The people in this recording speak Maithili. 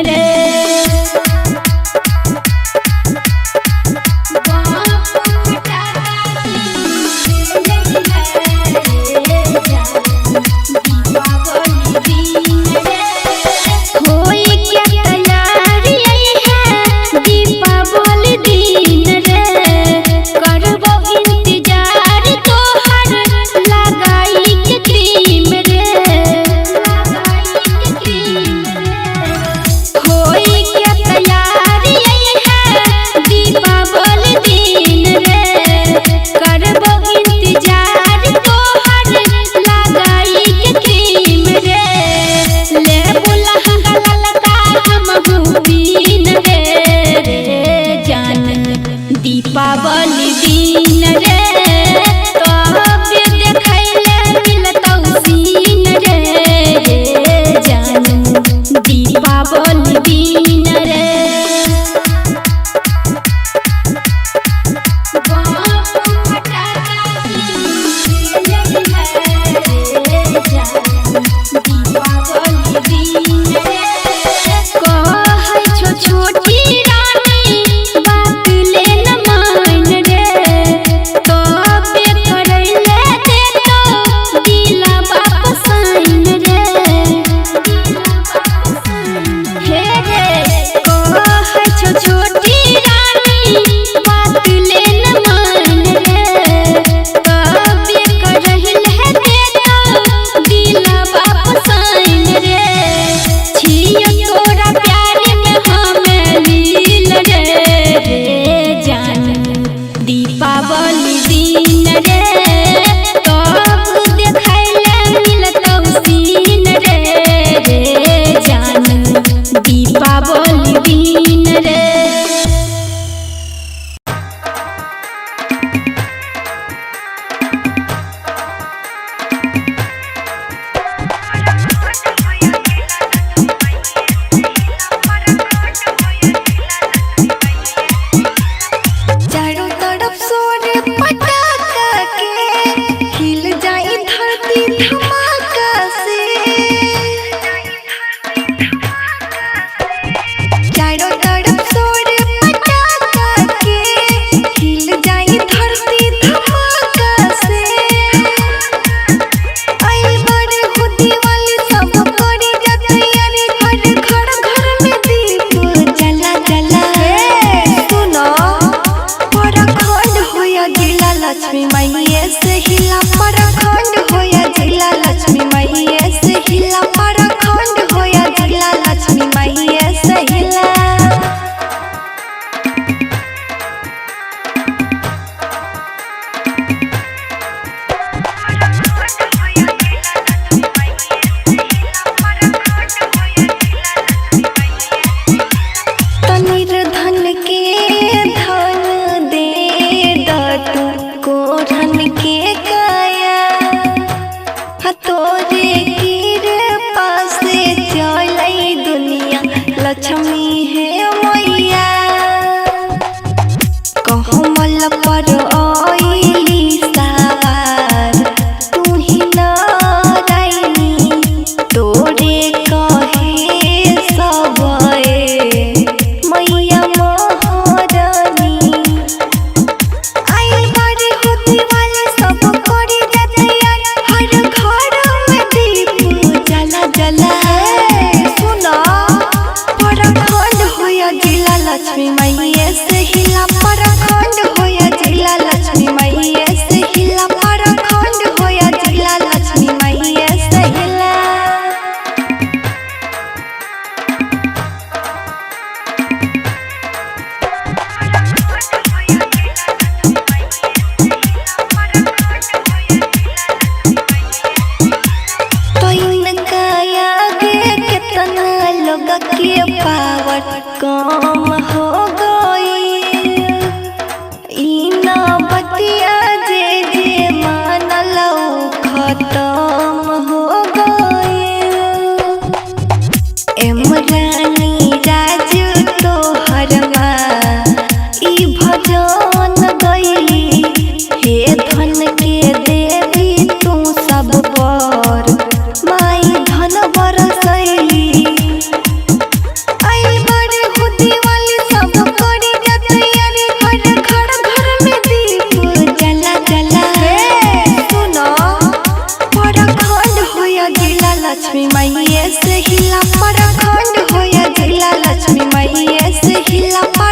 रे। होई के तैयारी है दीपावली दिन रे, करबो इंतजार तोहर लगाई के क्रीम रे। होई के तैयारी है दीपावली दिन रे, करबो इंतजार तोहर लगाई के क्रीम रे। ले बुलहंगा ललका हमहू बीन रे, रे जान दीपावली दिन रे, तब देखैले मिलतौ सीन रे, रे जान दीपावली दिन रे। कहै छौ छोटी रानी बात ले न मान रे, तबे करैले देतौ दिलवा पसाइन रे। हे रे कहै छौ छोटी रानी बात ले न मान रे, तबे करैले देतौ दिलवा पसाइन रे। छियो तोरा प्यार में हमें लील रे, रे जान दीपावली दिन रे, तब देखैले मिलतौ सीन रे, रे जान दीपावली दिन रे। चारों तरफ शोर पटाखा के, हिल जाई धरती धमाका से। चारों तरफ शोर पटाखा के, हिल जाई धरती धमाका से। आई बड़े हो दिवाली सब करी जा तैयारी, घर घर घर में दीप जला जला। सुनो परखंड होया जिला लक्ष्मी मैया से हिला, परखंड होया जिला लक्ष्मी मैया से हिला, परखंड होया जिला लक्ष्मी मैया से हिला। तनिर धन के धन दे दतु कोरन के काया, हा तोरे कृपा से चलै दुनिया लक्ष्मी है मैया। कहमल पर आइली सवार तू ही नारायणी, तोरे कहे सब मैया महारानी। आई बारी हो दिवाली सब करी जा तैयार, हर घर में दीप जला जला। सुनो परखंड होया जिला लक्ष्मी मैया से हिला, परखंड होया जिला लक्ष्मी मैया से हिला, परखंड होया जिला लक्ष्मी मैया से हिला। तोइन काया गे केतना लोग के पावर कम हो गई, ई ना बतिया जे जे मानल खत्म हो गई। एमरानी राजू तोहर माँ ई भजन गईली, हे धन के देवी तू सब पर माई धन बरसैली। से हिला।